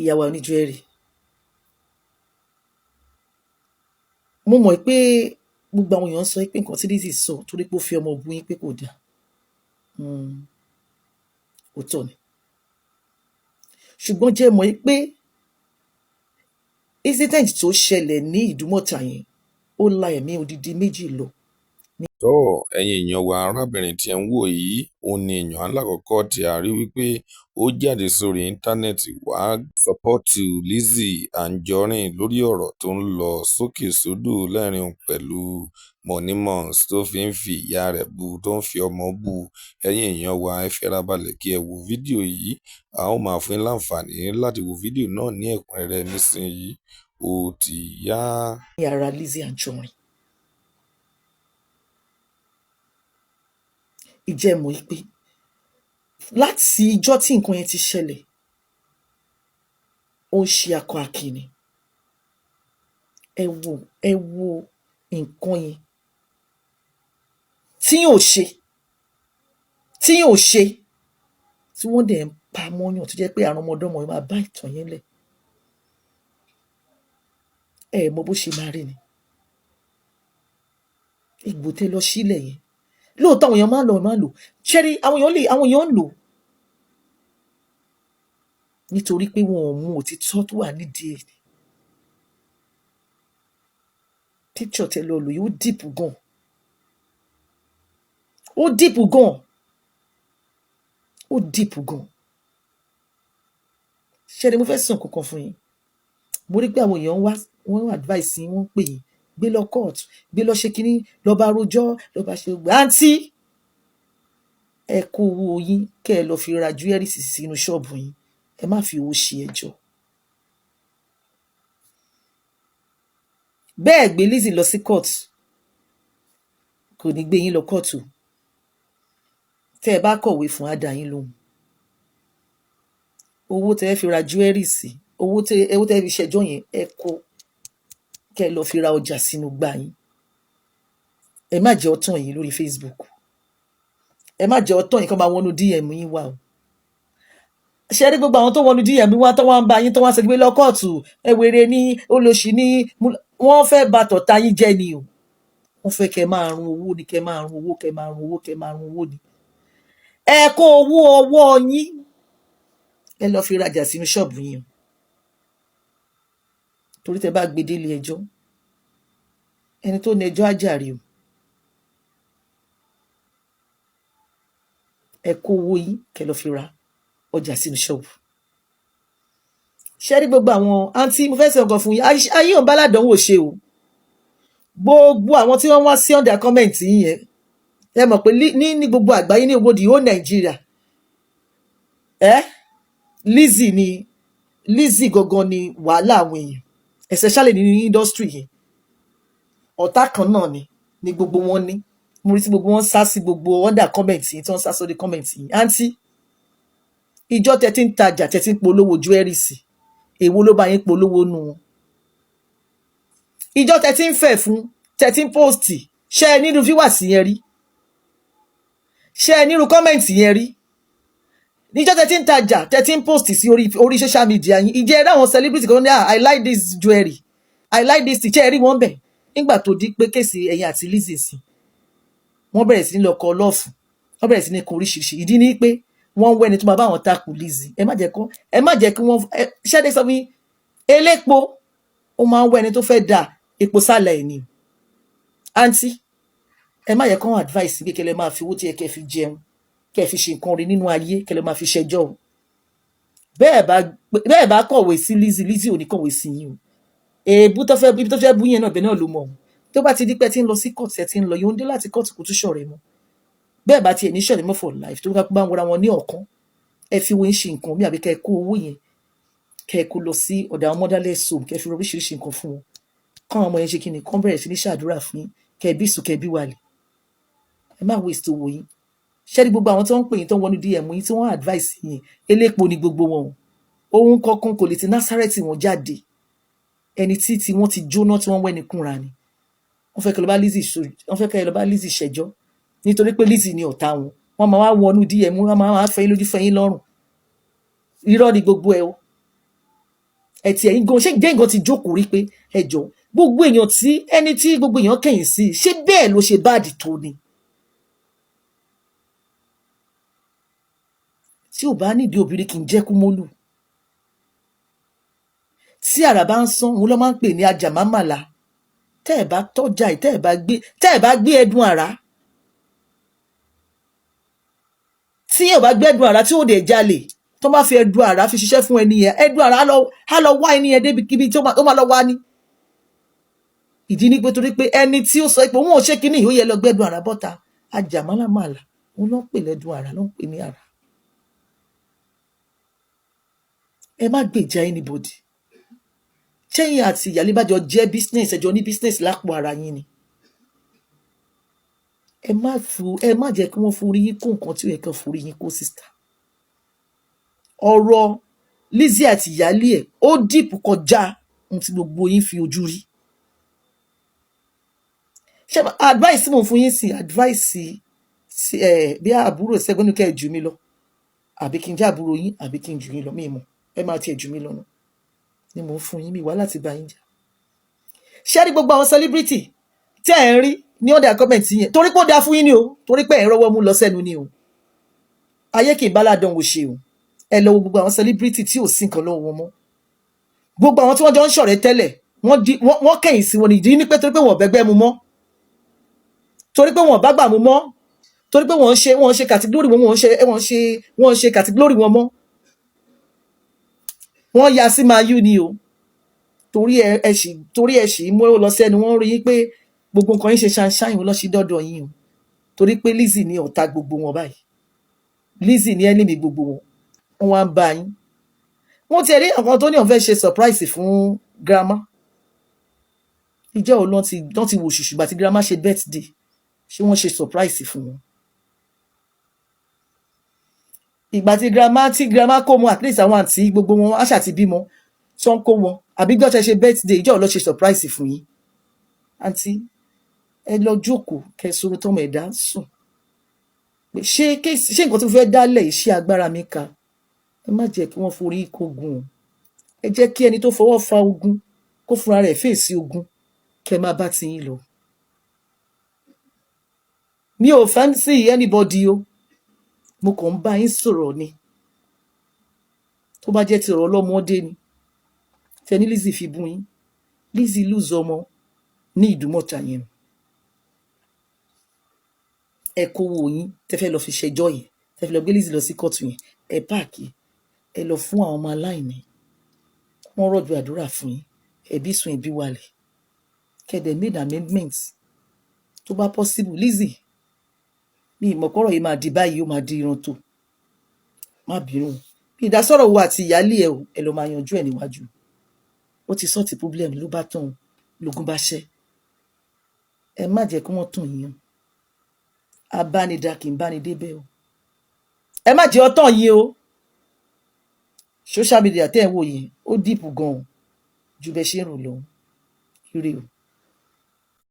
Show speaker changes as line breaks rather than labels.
Ìyàwó oníjúẹ̀rì, mo mọ̀ pé gbogbo àwọn èèyàn sọ pé nǹkan tí Lizzy sọ torí pé ó fi ọmọ bu yín pé kò dáa. Òótọ́ ni, ṣùgbọ́n jẹ́ mọ̀ pé incident tó ṣẹlẹ̀ ní Ìdúmọ̀tà yẹn, ó la ẹ̀mí odidi méjì lọ.
Tó, ẹ̀yin èèyàn wa, arábìnrin tí ẹ̀ ń wò yìí, òun ni èèyàn alákọ̀ọ́kọ́ tí a rí wípé ó jáde sórí íńtánẹ́ẹ̀tì wá support Lizzy Anjorin lórí ọ̀rọ̀ tó ń lọ sókè sódò lẹ́rìn òun pẹ̀lú Monimos tó fi ń fi ìyá rẹ̀ bu, tó ń fi ọmọ bu. Ẹ̀yin èèyàn wa, ẹ farabalẹ̀ kí ẹ wo fídíò yìí. A ó máa fún yín láǹfààní láti wo fídíò náà ní ẹ̀kúnrẹ́rẹ́ nísìnyí. Ó ti yá.
Ní ara Lizzy Anjorin, ìjẹ́ mọ̀ pé láti ijọ́ tí nǹkan yẹn ti ṣẹlẹ̀, ó ń ṣe akọ akíni. Ẹ wo, ẹ wo nǹkan yẹn tí yóò ṣe, tí yóò ṣe, tí wọ́n dẹ̀ ń pa mọ́yàn, tó jẹ́ pé àrùn ọmọdọ́mọ yẹn máa bá ìtàn yẹn lẹ̀. Ẹ mọ bó ṣe máa rí ni ìgbò tẹ lọ sílẹ̀ yẹn. Lóòótọ́ àwọn èèyàn máa ń lọ, máa ń lò ṣẹ́rí, àwọn èèyàn lè, àwọn èèyàn ń lò nítorí pé wọn ò mú òtítọ́ tó wà nídìí ẹ̀. Picture tẹ lọ lò yìí, ó deep gan, ó deep gan, ó deep gan. Ṣẹ́ni mo fẹ́ sàn kankan fún yín. Mo rí pé àwọn èèyàn wá, wọ́n advice yín, wọ́n pè yín, gbé lọ court, gbé lọ ṣe kínní, lọ bá rojọ́, lọ bá ṣe gbà. Àǹtí, ẹ kó owó yín kẹ́ ẹ lọ fi ra jewelries sínú ṣọ́ọ̀bù yín. Ẹ má fi owó ṣe ẹjọ́. Bẹ́ẹ̀ gbé Lizzy lọ sí court, kò ní gbé yín lọ court o. Tẹ́ ẹ bá kọ̀wé fún, á dá yín lóhùn. Owó tẹ́ ẹ fi ra jewelries, owó tẹ́ ẹ fi ṣẹjọ́ yẹn, ẹ kó kẹ́ ẹ lọ fi ra ọjà sínú gbá yín. Ẹ má jẹ́ ọtàn yín lórí Facebook, ẹ má jẹ́ ọtàn yín kó máa wọnú DM yín wá o. Ṣe rí gbogbo àwọn tó wọnú DM wá, tó wá ń bá yín, tó wá ń sọ pé lọ kóòtù, ẹ wèrè ní olóṣì ní, wọ́n fẹ́ bà tọ̀tá yín jẹ́ ni o. Wọ́n fẹ́ kẹ́ máa run owó ni, kẹ́ máa run owó, kẹ́ máa run owó, kẹ́ máa run owó ni. Ẹ kó owó ọwọ́ yín, ẹ lọ fi rajà sínú ṣọ́ọ̀bù yín o. Torí tẹ́ bá gbé délé ẹjọ́, ẹni tó ní ẹjọ́ á jàre o. Ẹ kó owó yín kẹ́ lọ fi ra ọjà sínú ṣọ́ọ̀bù. Ṣé rí gbogbo àwọn àǹtí, mo fẹ́ sọ nǹkan fún yín. Ayé òun bá ládánwò ṣe o. Gbogbo àwọn tí wọ́n wá sí under comment yín yẹn, ẹ mọ̀ pé ní gbogbo àgbáyé, ní gbogbo the whole Nàìjíríà, ẹ Lizzy ni, Lizzy gangan ni wàhálà àwọn èèyàn, especially nínú industry yẹn. Ọ̀tá kan náà ni gbogbo wọn ní. Mo rí tí gbogbo wọn sá sí gbogbo under comment yìí, tí wọ́n sá sórí comment yìí. Àǹtí, ìjọ tẹ ti ń tajà, tẹ ti ń polówó jewelries, èwo ló bá yín polówó nù wọn? Ìjọ tẹ ti ń fẹ̀ fún, tẹ ti ń post, ṣé ẹ nírú viewers yẹn rí? Ṣé ẹ nírú comment yẹn rí? Níjọ́ tẹ ti ń tajà, tẹ ti ń post sí orí social media yín, ìjẹ́ ẹ rí àwọn celebrity kan ní, "Ah, I like this jewelry, I like this thing"? Ṣé ẹ rí wọn bẹ̀? Nígbà tó di pé case ẹ̀yin àti Lizzy sí, wọ́n bẹ̀rẹ̀ sí ní lọ kọ love, wọ́n bẹ̀rẹ̀ sí ní kọ oríṣiríṣi. Ìdí ni pé wọ́n ń wẹ́ni tó máa bá àwọn takùn Lizzy. Ẹ má jẹ́ kó, ẹ má jẹ́ kí wọ́n ṣẹ́dé sọ fún yín, elépo ó máa ń wẹ́ni tó fẹ́ da epo sálẹ̀ ẹ̀ ni. Àǹtí, ẹ má yẹ kó advice bí kẹlẹ́ máa fi owó tí ẹ kẹ́ fi jẹun, kẹ́ fi ṣe nǹkan rí nínú ayé, kẹlẹ́ máa fi ṣẹjọ́ o. Bẹ́ẹ̀ bá kọ̀wé sí Lizzy, Lizzy ò ní kọ̀wé sí yín o. Èébú tó fẹ́, ibi tó fẹ́ bú yẹn náà, ibẹ̀ náà ló mọ̀ o. Tó bá ti di pé ẹ ti ń lọ sí court, ẹ ti ń lọ, yóò ń dé láti court, kò tún ṣọ̀rẹ́ mọ́. Bẹ́ẹ̀ bá tiẹ̀ ní ṣọ̀rẹ́ mọ́ for life, tó bá ń wọra wọn ní ọ̀kan, ẹ fi owó yín ṣe nǹkan mi, àbí kẹ́ ẹ kó owó yẹn, kẹ́ ẹ kó lọ sí ọ̀dọ̀ àwọn motherless home, kẹ́ ẹ fi oríṣiríṣi nǹkan fún wọn, káwọn ọmọ yẹn ṣe kí ni, kán bẹ̀rẹ̀ sí ní ṣàdúrà fún yín, kẹ́ ẹ bí sùn, kẹ́ ẹ bí wàlẹ̀. Ẹ má waste owó yín. Ṣé ní gbogbo àwọn tó ń pè yín, tó ń wọnú DM yín, tí wọ́n advice yín, elépo ni gbogbo wọn o. Ohun kankan kò lè ti Násárẹ́tì wọn jáde. Ẹni tí wọ́n ti jóná, tí wọ́n wẹ́ni kúnra ni. Wọ́n fẹ́ kẹ́ lọ bá Lizzy ṣẹjọ́ nítorí pé Lizzy ni ọ̀tá wọn. Wọ́n máa wá wọnú DM, wọ́n máa wá fẹ́ yín lójú, fẹ́ yín lọ́rùn. Irọ́ ni gbogbo ẹ o. Ẹ ti ẹ̀yin gan, ṣé jẹ́ nǹkan ti jókòó rí pé ẹ jọ, gbogbo èèyàn tí ẹni tí gbogbo èèyàn kẹ̀yìn sí, ṣé bẹ́ẹ̀ ló ṣe bad tó ni? Tí ò bá nídìí, obìnrin kì í jẹ́ kúmólù. Tí àrà bá ń sán, òun ló máa ń pè ní ajàmámàlà. Tẹ́ ẹ̀ bá tọ́jà ẹ̀, tẹ́ ẹ̀ bá gbé ẹdun àrà, tí ẹ̀ bá gbé ẹdun àrà tí ò dẹ̀ jalè, tó bá fi ẹdun àrà fi ṣiṣẹ́ fún ẹni yẹn, ẹdun àrà á lọ wá ẹni yẹn débi kíbi tí ó máa lọ wá ní. Ìdí ni pé torí pé ẹni tí ó sọ pé òun ò ṣe kínní, ó yẹ lọ gbẹ́dun àrà bọ́ta. Ajàmálàmàlà, òun ló ń pè lẹ́dun àrà, ló ń pè ní àrà. Ẹ má gbèjà anybody. Ṣẹ́yìn àti ìyálé bá jọ jẹ́ business, ẹjọ́ ní business lápò ara yín ni. Ẹ má jẹ́ kí wọ́n forí yín kó nǹkan tí ó yẹ kí wọ́n forí yín kó. Sister, ọ̀rọ̀ Lizzy àti ìyálé ẹ̀, ó deep kọjá ohun tí gbogbo yín fi ojú rí. Ṣé advice tí mò ń fún yín sí, advice sí ẹ, bí àbúrò Ṣẹ́gun ní kẹ́ ẹ jù mí lọ, àbí kí n jẹ́ àbúrò yín, àbí kí n jù yín lọ, mí mọ̀, ẹ máa tiẹ̀ jù mí lọ nù ni mò ń fún yín. Mi wá láti bá yín jà. Ṣé rí gbogbo àwọn celebrity tí ẹ̀ ń rí ní ọ̀dà comment yẹn, torí pé ó dáa fún yín ni o, torí pé ẹ̀ ń rọ́wọ́ mú lọ sẹ́nu ni o. Ayé kì í bá ládùn wò ṣe o. Ẹ lọ wo gbogbo àwọn celebrity tí ò sí nǹkan lọ́wọ́ wọn mọ́. Gbogbo àwọn tí wọ́n jọ ń ṣọ̀rẹ́ tẹ́lẹ̀, wọ́n di wọ́n kẹ̀yìn sí wọn. Ìdí ní pé torí pé wọ́n bẹ́gbẹ́ mu mọ́, torí pé wọ́n bá gbà mu mọ́, torí pé wọ́n ṣe category wọn, wọ́n ṣe category wọn mọ́. Wọ́n ya sí máa yú ni o. Torí ẹ sì mú lọ sẹ́nu, wọ́n rí i pé gbogbo nǹkan yín ṣe ṣanṣáìn lọ sí dọ́dọ̀ yín o. Torí pé Lizzy ní ọ̀tá gbogbo wọn báyìí, Lizzy ní enemy gbogbo wọn, wọ́n wá ń bá yín. Wọ́n ti rí àwọn tó ní òun fẹ́ ṣe surprise fún grandma. Ìjọ òun lọ́n ti wò ṣùṣù gbà tí grandma ṣe birthday? Ṣé wọ́n ṣe surprise fún wọn? Ìgbà tí grandma kó wọn, at least àwọn àǹtí gbogbo wọn àṣà ti bímọ tí wọ́n kó wọn, àbí gbọ́dọ̀ ṣe birthday, ìjọ òun lọ́ ṣe surprise fún yín? Àǹtí, ẹ lọ jókòó kẹsùrù tọmọ ẹ̀dá sùn pé ṣé ṣé nǹkan tí mo fẹ́ dálẹ̀ yìí, ṣé agbára mi ka? Ẹ má jẹ́ kí wọ́n forí kógun o. Ẹ jẹ́ kí ẹni tó fọwọ́ fa ogun kó fúnra rẹ̀ fèsì ogun, kẹ́ má bá ti yín lọ. Mi ò fancy anybody o, mo kàn ń bá yín sọ̀rọ̀ ni. Tó bá jẹ́ ti ọ̀rọ̀ ọlọ́mọdé ni tẹni Lizzy fi bú yín, Lizzy lose ọmọ ní Ìdúmọ̀tà yẹn. Ẹ kówó yín tẹ́ fẹ́ lọ fi ṣẹjọ́ yẹn, tẹ́ fẹ́ lọ gbé Lizzy lọ sí kóòtù yẹn, ẹ pack, ẹ lọ fún àwọn ọmọ aláìní. Wọ́n rọ̀jò àdúrà fún yín, ẹbí sùn, ẹbí wálẹ̀. Kẹ́dẹ̀ made amendments tó bá possible. Lizzy, mi ìmọ̀kọ́rọ̀ yìí máa di báyìí, ó máa di irun tó má bínú. Bí ìdásọ̀rọ̀ wo àti ìyáálé ẹ o, ẹ lọ máa yanjú ẹ níwájú. Ó ti sort problem, ló bá tán o, lógún bá ṣẹ́. Ẹ má jẹ́ kí wọ́n tàn yín o. Abánidá kì í báni débẹ̀ o. Ẹ má jẹ́ ọtàn yín o. Social media tẹ́ ẹ̀ ń wò yẹn, ó deep gan-an ju bẹ́ẹ̀ ṣe ń rò lọ. Ire o.